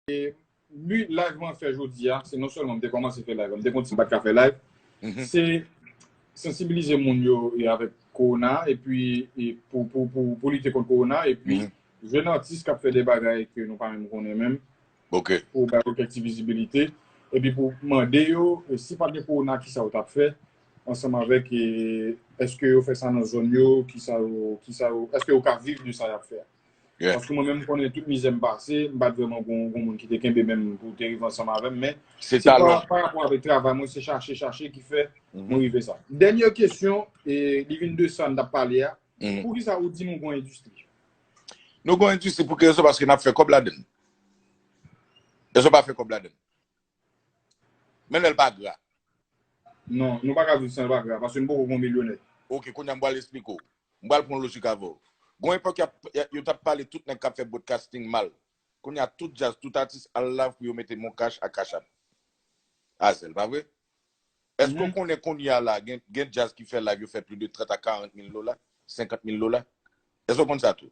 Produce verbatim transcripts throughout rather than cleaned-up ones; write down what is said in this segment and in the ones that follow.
Bi live mwen fè jodi a, se non sèlman m te kòmanse fè live, m te konn si m pa t ka fè live, se sansibilize moun yo e avèk kowona, epi e pou, pou, pou, pou lite kont kowona, epi jwenn atis k ap fè de bagay ke nou pa menm konnen menm, Ok. pou ba yo kèk ti vizibilite, epi pou mande yo, e si pa gen kowona, kisa yo t ap fè, ansanm avèk, e, èske yo fè sa nan zòn yo, kisa yo, kisa yo, èske yo ka viv de sa y ap fè a. Yeah. Paske mwen menm, m konnen tout mizè m pase, m pa t vrèman gon, gon moun ki te kenbe men m pou te rive ansanm avè m, men Se se pa, talon. pa rapò avèk travay mwen, se chache, chache ki fè Mhm. mwen rive sa. Dènye kesyon, e li vin de sa n t ap pale a. Mhm. Poukisa ou di nou gon endistri? Nou gon endistri pou ki rezon? Paske n ap fè kòb ladan l. Èske w pa fè kòb ladan l? Men lè l pa gra. Non, nou pa ka viv san l pa gra, paske nou poko gon milyonè. Ok, kounye a m pral esplike w. M pral pran lojik avè w. Gon epòk y ap, y a- yo t ap pale tout nèg k ap fè broadcasting mal. Kounye a tout djaz, tout atis al live pou yo mete Moncash ak Cash App. Azèl, pa vre? Èske w konnen kounye a la, gen, gen djaz ki fè live, yo fè plis de trant a karant mil dola, senkant mil dola? Èske w konn sa tou?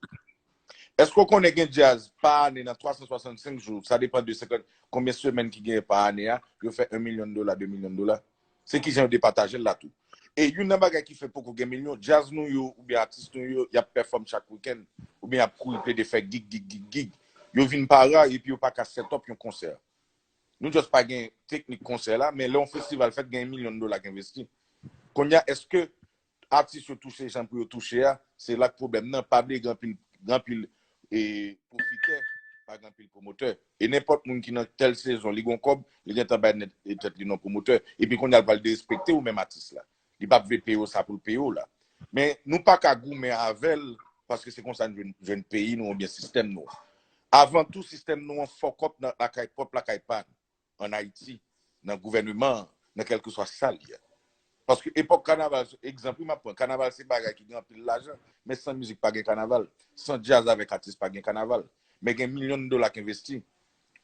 Èske w konnen gen djaz pa ane nan twa san swasannsenk jou, sa depann de senkant, konbyen semèn ki genyen pa ane a, yo fè yon milyon dola, de milyon dola? Se kijan yo depataje l la tou. E youn nan bagay ki fè poko gen milyon, djaz nou yo, oubyen atis nou yo, y ap pèfòm chak wikenn, oubyen y ap kouri plede fè gig, gig, gig, gig. Yo vin pa ra, epi yo pa ka set up yon konsè. Nou just pa gen teknik konsè la, men lè yon festival fèt, gen milyon dola k envesti. Kounye a, èske atis yo touche jan pou yo touche a, se la k pwoblèm nan, pa vle gen anpil, gen anpil e, pwofitè, pa gen anpil pwomotè. E nenpòt moun ki nan tèl sezon, li gon kòb, li gentan bay nèt, e tèt li non pwomotè. Epi kounye a, l pral derespekte w menm atis la. Li p ap vle peye w sa pou l peye w la. Men nou pa ka goumen avè l, paske se konsa n jwenn, jwenn peyi nou oubyen sistèm nou. Avan tou, sistèm nou an fuck up nan lakay pwòp lakay pa n, ann Ayiti, nan gouvèneman an, nan kèlkeswa sa l ye. Paske epòk kanaval, egzanp wi m ap pran, kanaval se bagay ki gen anpil lajan, men san mizik pa gen kanaval, san djaz avèk atis pa gen kanaval. Men gen milyon dola k envesti.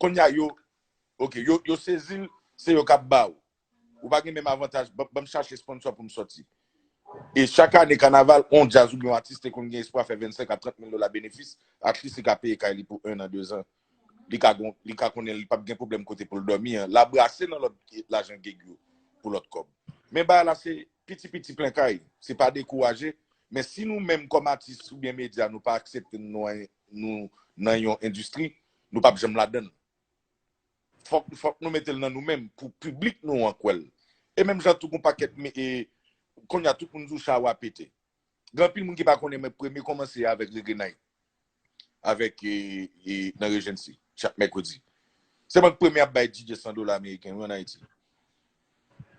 Kounye a yo, ok, yo, yo sezi l, se yo k ap ba w. Ou pa gen menm avantaj, ban, ban m chache sponsò pou m sòti. E chak ane kanaval, on djaz oubyen yon atis te konn gen espwa fè vennsenk a trant mil dola benefis, at least li ka peye kay li pou en an, de zan. Li ka gon, li ka konnen li p ap gen pwoblèm kote pou l dòmi an. L a brase nan lòt lajan gig yo pou lòt kòb. Men bagay la se piti piti plen kay, se pa dekouraje. Men si nou menm kòm atis oubyen medya nou pa aksepte nou, nou nan yon endistri, nou p ap janm ladan l. Fòk, fòk nou mete l nan nou menm pou piblik nou an kwè l. E menm jan tou gon pakèt, e, kounye a tout moun di w chawa pete. Gen anpil moun ki pa konnen mwen premye kòmanse avèk Reggae Night. Avèk, e, e, nan Regency, chak mèkredi. Se mwen k premye ap bay D J san dola ameriken wi ann Ayiti.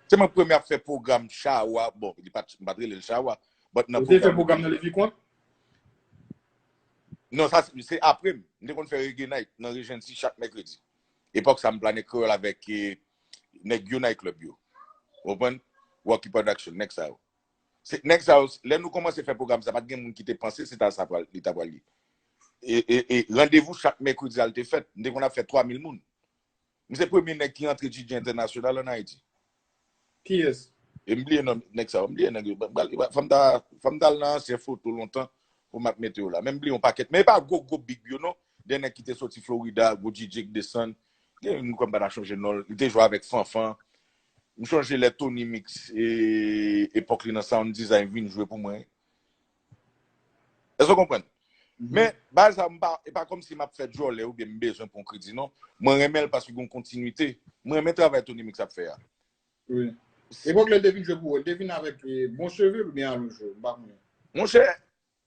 Se mwen k premye ap fè pwogram chawa, bon, li pa t, m pa t rele l chawa, but nan Ou te fè pwogram pwogram nan Levi Kwant? Non, sa se, se apre m. M te konn fè Reggae Night nan Regency chak mèkredi. Epòk sa m plane kreyòl avèk, e, nèg yo night club yo. Ou konprann? Rocky Production, nèg sa yo. Se nèg sa yo, lè nou kòmanse fè pwogram sa, pa t gen moun ki te panse se ta sa pral, li ta pral ye. E, e, e randevou chak mèkredi a l te fèt, m te konn ap fè twa mil moun. M se premye nèg ki antre D J entènasyonal ann Ayiti. Kiyès? E m bliye non nèg sa yo, m bliye nèg yo. Fò m ta, fò m ta al nan ansyen foto lontan pou m ap mete yo la. Men m bliye yon pakèt. Men e pa gwo, gwo big yo non. De nèg ki te soti Florida, gwo D J k desann. Gen youn m kwè m pa ta chonje non l. Li te jwe avèk Fanfan. M chonje lè Tony Mix, e, epòk li nan Sound Design vin jwe pou mwen. Èske w konprann? Men, bagay sa, m pa, e pa kòmsi m ap fè djòlè oubyen m bezwen pran kredi non. Mwen renmen l paske gen yon kontinwite. Mwen renmen travay Tony Mix ap fè a. Wi. Epòk lè l te vin jwe pou ou, l te vin avèk, e, bon cheve l oubyen alonj cheve, m pa konnen. Monchè,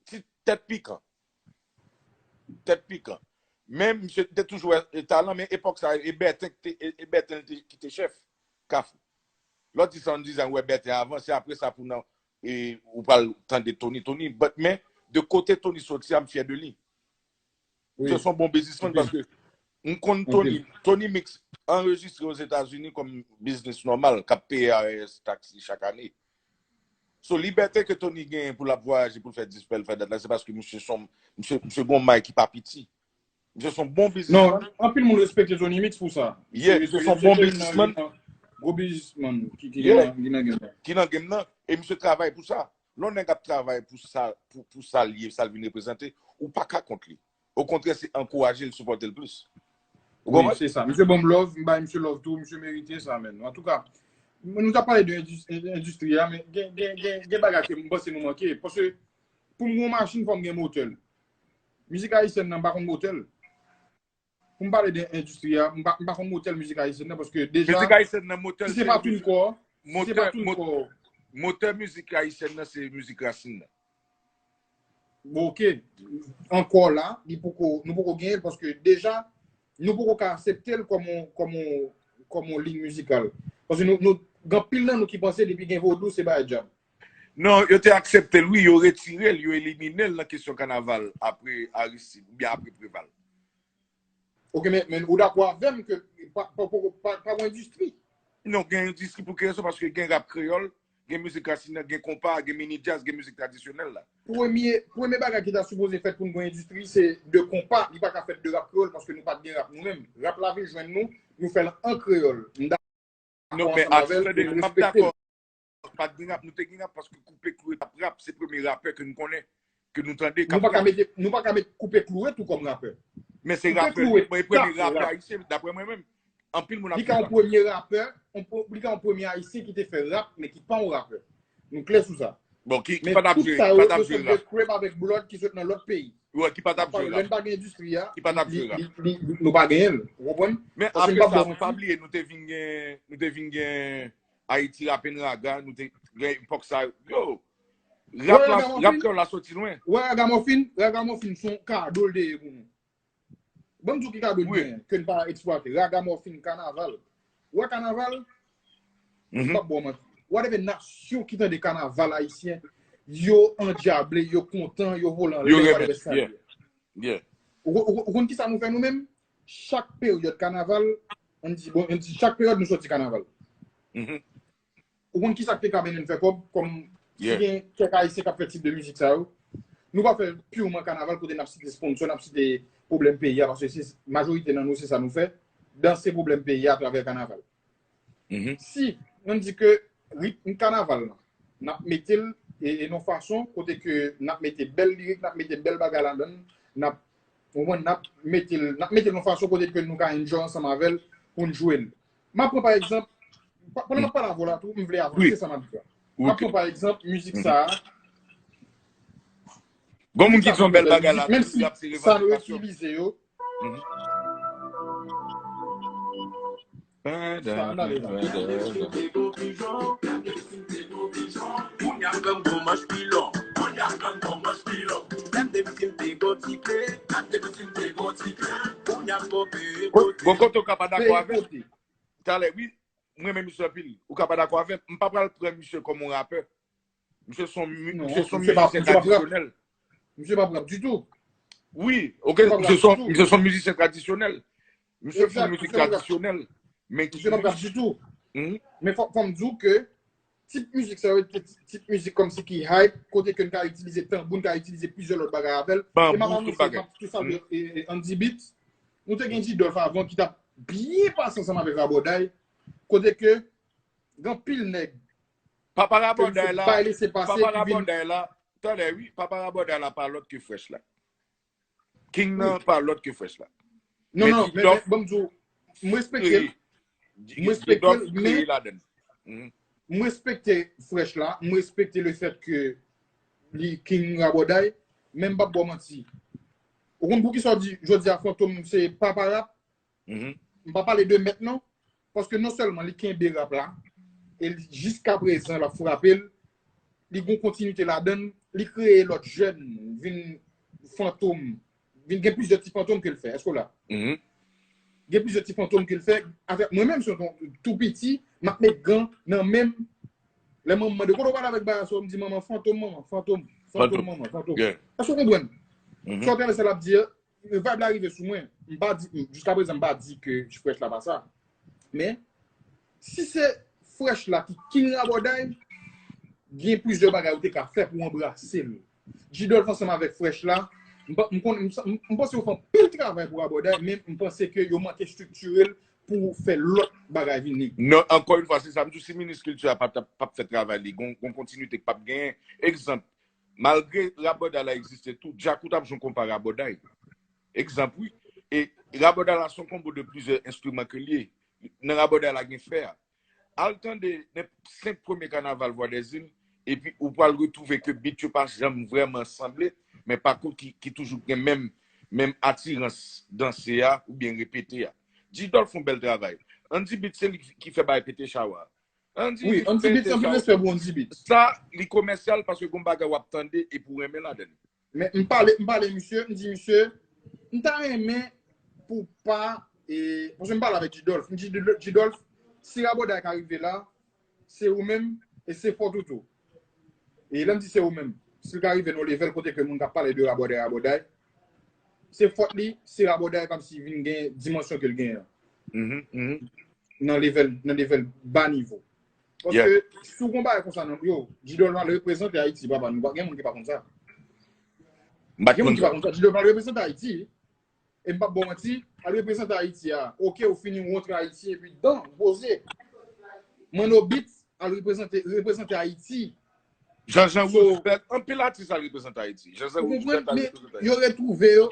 ti tèt pikan. Tèt pikan. Men misye te toujou wè, e, talan, men epòk sa, e Bèten ki te, e, e Bèten te, ki te chèf Kafou. Lè w di Sound Design, ou wè Bèten avan, se apre sa pou nan, e, ou pral tande Tony, Tony. But, men, de kote Tony soti a, m fyè de li. Misye se yon bon biznismann paske m konn Tony. Tony Mix anrejistre Ozetazini kòm biznis nòmal, k ap peye I R S tax li chak ane. So, libète ke Tony genyen pou l ap vwayaje, pou l fè dispè, l fè dat la, se paske misye se yon, misye, misye gon may ki pa piti. Misye se yon bon biznismann. Non, anpil moun respekte Tony Mix pou sa. Yeah, misye se yon bon biznismann. Gwo biznismann ki, ki nan, ki nan game nan. Ki nan game nan. E misye travay pou sa. Lè yon nèg ap travay pou sa, pou, pou sa l ye, sa l vin reprezante, ou pa ka kont li. Okontrè, se ankouraje l, sipòte l plis. Ou konprann? Wi, se sa. Misye ban m love, m bay misye love tou, misye merite sa, menn. Antouka, nou t ap pale de endis- endistri a, men gen, gen, gen, gen bagay ke m panse nou manke. Paske pou m gon machin, fò m gen motè l. Mizik ayisyèn nan pa konn motè l. Pou m pale de endistri a, m pa, m pa konn motè l mizik ayisyèn nan, paske deja, mizik ayisyèn nan, motè l, si se pa TuneCore, si se pa TuneCore. Motè mizik ayisyèn nan, se mizik rasin nan. Bon, ok. Ankò la, li poko, nou poko genyen l, paske deja, nou poko ka aksepte l kòm yon, kòm yon, kòm yon liy mizikal. Paske nou, nou, gen anpil nan nou ki panse depi gen vodou, se bagay dyab. Non, yo te aksepte l, wi, yo retire l, yo elimine l nan kesyon kanaval apre Aristide, oubyen apre Preval. Ok, men, men ou dakò avè m ke pa, pa, pa, pa, pa yon endistri? Non, gen endistri pou ki rezon? Paske gen rap kreyòl, gen mizik rasin nan, gen konpa, gen mini djaz, gen mizik tradisyonèl la. Premye, premye bagay ki ta sipoze fèt pou n gen endistri, se de konpa. Li pa ka fèt de rap kreyòl paske nou pa t gen rap nou menm. Rap la vin jwenn nou, nou fè l an kreyòl. M dakò ansanm avè l, e nou respekte l. Non, men atis la, de, m ap dakò. Pa t gen rap, nou te gen rap paske Koupe Kloure t ap rap, se premye rapè ke nou konnen, ke nou tande k ap rap. Nou pa ka mete, nou pa ka met Koupe Kloure tou kòm rapè. Men se rapè, li, bon, e premye rapè ayisyen, daprè mwen menm. Anpil moun ap di sa. Li ka yon premye rapè, yon pre- li ka yon premye ayisyen ki te fè rap, men ki pa yon rapè. Nou klè sou sa. Bon, ki, ki pa t ap jwe, ki pa t ap jwe rap. Men tout sa yo, yo se de crib avèk blood ki sot nan lòt peyi. Wi, ki pa t ap jwe rap. Lè n pa gen endistri a, ki pa t ap jwe rap. Li, li, li, nou pa genyen l. Ou konprann? Men apre sa, pa bliye, nou te vin gen, nou te vin gen Ayiti Rap and Raga, nou te gen epòk sa yo. Yo, rap la, rap kreyòl la soti lwen. Wè, Ragamòfin, Ragamòfin se yon kado l te ye pou nou. Ban m di w ki kado l genyen, ke n pa eksplwate. Ragamòfin, kanaval. Wè kanaval, m p ap ba w manti. Whatever nasyon ki tande kanaval ayisyen, yo andyable, yo kontan, yo vole anlè, whatever sa ye. Ou, ou, ou konn ki sa nou fè nou menm? Chak peryòd kanaval, ann di, bon, ann di, chak peryòd nou sòti kanaval. Ou konn ki sa k te ka mennen n fè kòb? Kòm si gen kèk ayisyen k ap fè tip de mizik sa yo, nou pa fè l piman kanaval kote n ap site sponsò, n ap site pwoblèm peyi a, paske se majorite nan nou, se sa nou fè, danse pwoblèm peyi a atravè kanaval. Si nou di ke ritm kanaval la, n ap mete l e, e nan fason kote ke n ap mete bèl lirik, n ap mete bèl bagay ladan l, n ap, ou konprann, n ap mete l, n ap mete l nan fason kote ke nou ka enjoy ansanm avè l pou n jwe l. M ap pran pa egzanp, pa- pandan m ap pale avè w la tou, m vle avanse sa m ap di a. M ap pran pa egzanp mizik sa a. Gon moun ki di yon bèl bagay la, menm si sa nou itilize yo, Bon, kote w ka pa dakò avè m? Talè, wi, mwen menm misye anpil. Ou ka pa dakò avè m. M pa pral pran misye kòm yon rapè. Misye se yon mi- misye se yon mizisyen tradisyonèl. Misye pa p rap ditou. Wi, ok, misye se yon, misye se yon mizisyen tradisyonèl. Misye fè mizik tradisyonèl. Men misye pa p rap ditou. Men fò, fò m di w ke tip mizik sa yo, tip mizik kòmsi ki hype, kote ke n ka itilize tanbou, n ka itilize plizyè lòt bagay avè l. E m ap anonse, m ap tou salye, e, e, Andy Beats. Nou te gen G-Dolph avan ki t ap byen pase ansanm avèk Rabòday. Kote ke gen anpil nèg Papa Rabòday la, papa Rabòday la, tande wi, papa Rabòday la pa lòt ke Fresh la. King nan pa lòt ke Fresh la. Non, non, men, men, ban m di w, m respekte l. M respekte l, men m respekte Fresh la, m respekte le fèt ke li King Rabòday, men m p ap ba w manti. Ou konn poukisa w di, jodi a Fantom se papa rap? M pa pale de mèt non, paske non sèlman li kenbe rap la, e li, jiska prezan l ap frape l, li gon kontinite ladan l, li kreye lòt jèn, vin Fantom, vin gen plizyè ti Fantom ke l fè, èske w la? Gen plizyè ti Fantom ke l fè, avèk mwen menm, se yon tou piti, m ap met gan nan men m, lè manman m mande, kote w pral avèk bagay sa yo, m di, manman, Fantom, manman, Fantom, Fantom, manman, Fantom. Èske w konprann? Sa w travèse l ap di, vibe la rive sou mwen. M pa di, m, jiska prezan, m pa di ke Fresh la pa sa. Men, si se Fresh la ki King Rabòday, gen plizyè bagay ou te ka fè pou anbrase l. G-Dolph ansanm avèk Fresh la, m pa, m konn, m, m, m panse yo fè anpil travay pou Rabòday, men m panse ke yo manke estriktire l pou fè lòt bagay vini. Non, ankò yon fwa, se sa m di w, si minis kilti a pa t ap, p ap fè travay li, gon, gon kontinite k p ap genyen. Egzanp, malgre Rabòday la egziste tou, Djakout ap jwe yon konpa Rabòday. Egzanp, wi. E rabòday la se yon konbo de plizyè enstriman ke l ye. Nan rabòday la gen fè a. Al tande nan senk premye kanaval Vwadèzil, epi ou pral retwouve ke beat yo pa janm vrèman sanble, men pa kont ki, ki toujou gen menm, menm atirans danse a oubyen repete a. Didolf fè yon bèl travay. Andy Beat se li ki fè bay pete chawa. Andy Wi, Beat Andy fè Beat, pete anpil chawa. Respè pou Andy Beat. Sa, li komèsyal paske gon bagay w ap tande epi w renmen ladan. Men m pale, m pale misye, m di misye, m ta renmen pou pa, e, paske m pale avèk Didolf. M di Didolf, si rabòday ka rive la, se ou menm, e se fòt ou tou. E lè m di se ou menm, si l ka rive nan level kote ke moun ka pale de rabòday, rabòday, se fòt li, si rabòday pa si vin gen dimansyon ke l genyen Mhm, mhm. nan level, nan level ba nivo. Paske Yeah. Si w gon bagay konsa nan yo, Didolf al reprezante Ayiti, papa, nou pa gen moun ki pa konn sa. M pa t Gen moun konn ki pa sa. Konn sa. Didolf al reprezante Ayiti. E m pa bon manti, al reprezante Ayiti a. Oke, ou fini, ou rantre Ayiti, epi dan, ou poze. Manno Beat al reprezante, reprezante Ayiti. Jean-Jean So- Roosevelt, anpil atis al reprezante Ayiti. Jean-Jean Ou Roosevelt konprann? al Men reprezante Ayiti. Yo retwouve yo,